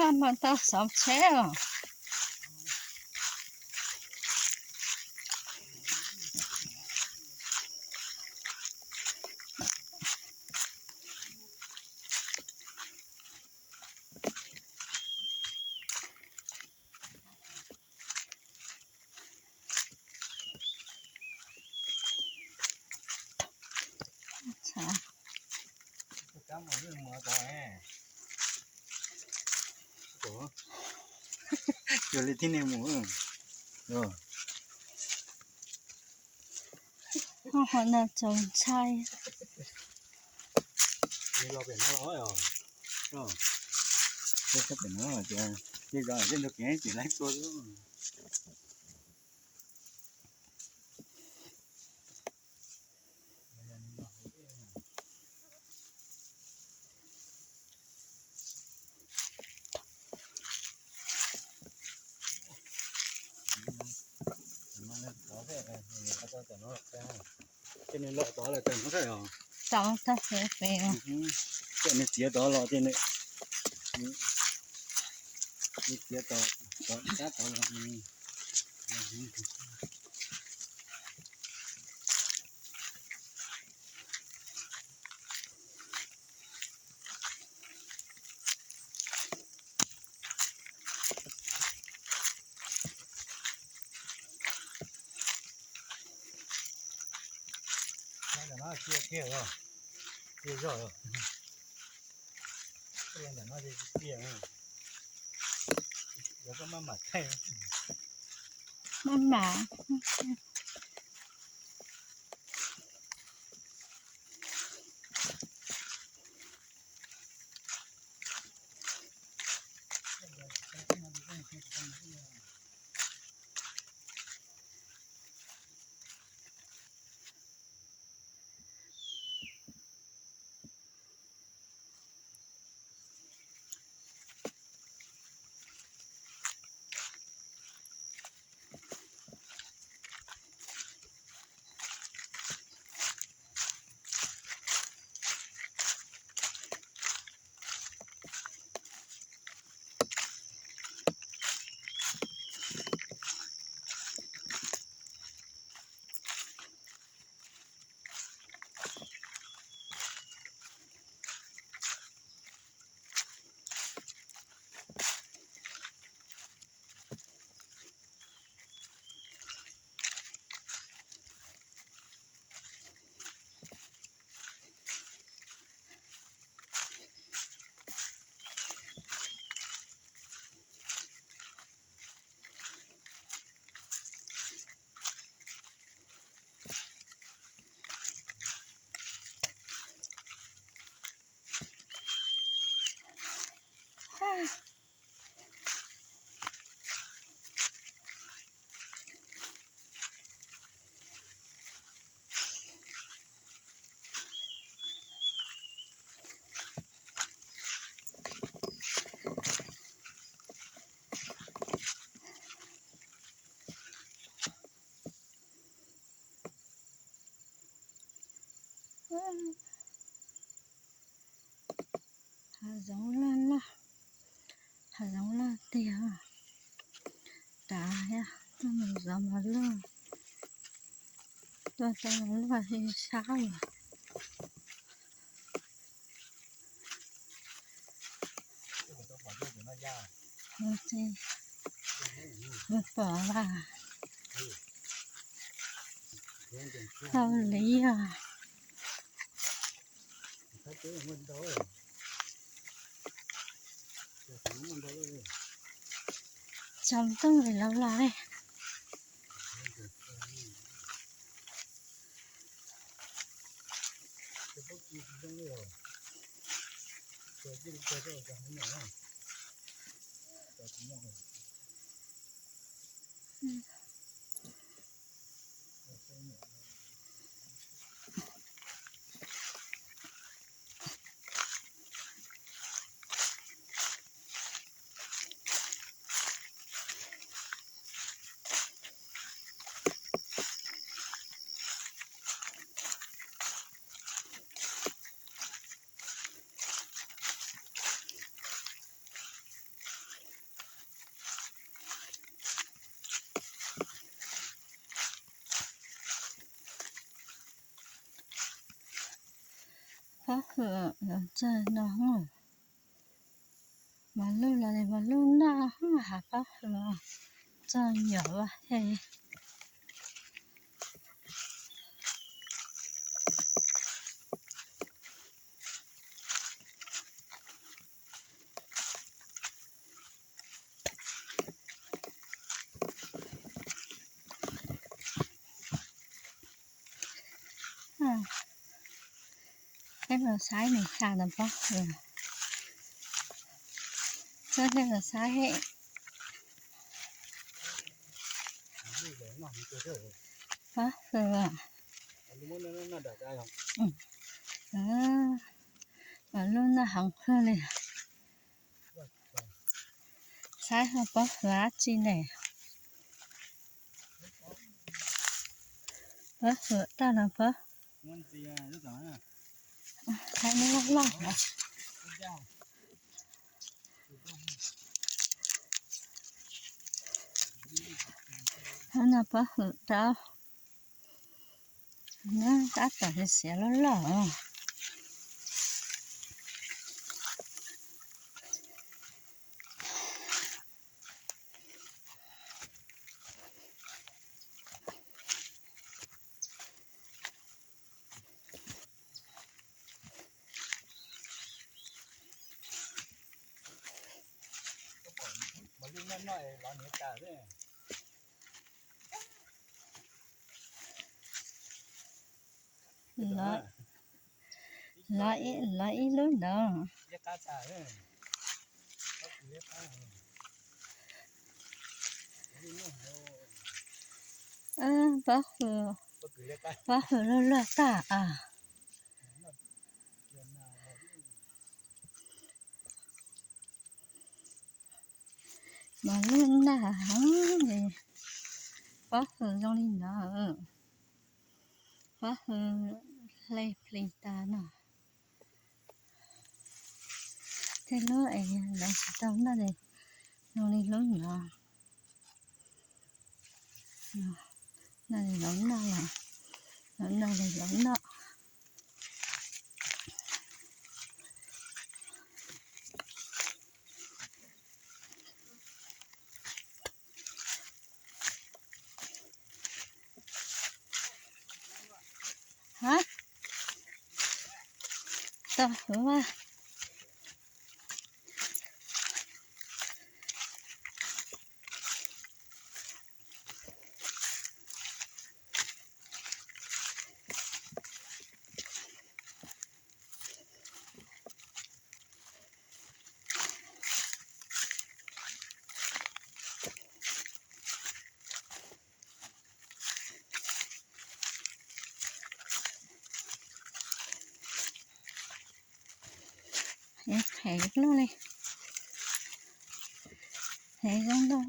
Mas tau xov tsheb os. Cuag li tib neeg mus. Ho no txaus ntshai. Pem no, pem no ces, ces zos tej ntug kev ces laib tua. Ces nws los tod lawm tawm no thiab os. Tod tag pem pem. Ces nws txiav tod los ces nws, nws txiav tod, tod sab tod los. Ntawm no cia kiag os, cia zog. Ntawm no cia, yuav koj maj mam thaij. Maj mam. Hav zoov loj loj, hav zoov loj tiag. Tav thiab, tuaj mus zov mos loj, tuaj zov mos loj sab lawm. Mus pom las, hau li os. Tsaus ntuj li los los li. Pob hwm los txog no, mos lwj los li mos lwj noj hab pob hwm txog nyuam ua he. Peb los saib nws xya no pob hwm. Txhob thiaj los saib he. Pob hwm. Mos lwj noj heev kawg li. Saib ho pob hwm dab tsi ne. Pob hwm tag los pob. Saib neb loj loj. Hab no pob hwm rau. Neb tab tom xiav loj loj. Lov ib lub no. Pob hwm, pob hwm luag luag tag as. Mos lwj noj heev li, pob hwm zoo li no. Pob hwm hle plig tas no. Tej lub es lawv tsis tau noj li, zoo li lub no. Noj li lov noj, lov noj li lov noj. Hab, tau hwv mas. Heev luaj li. Heev zoo ntau.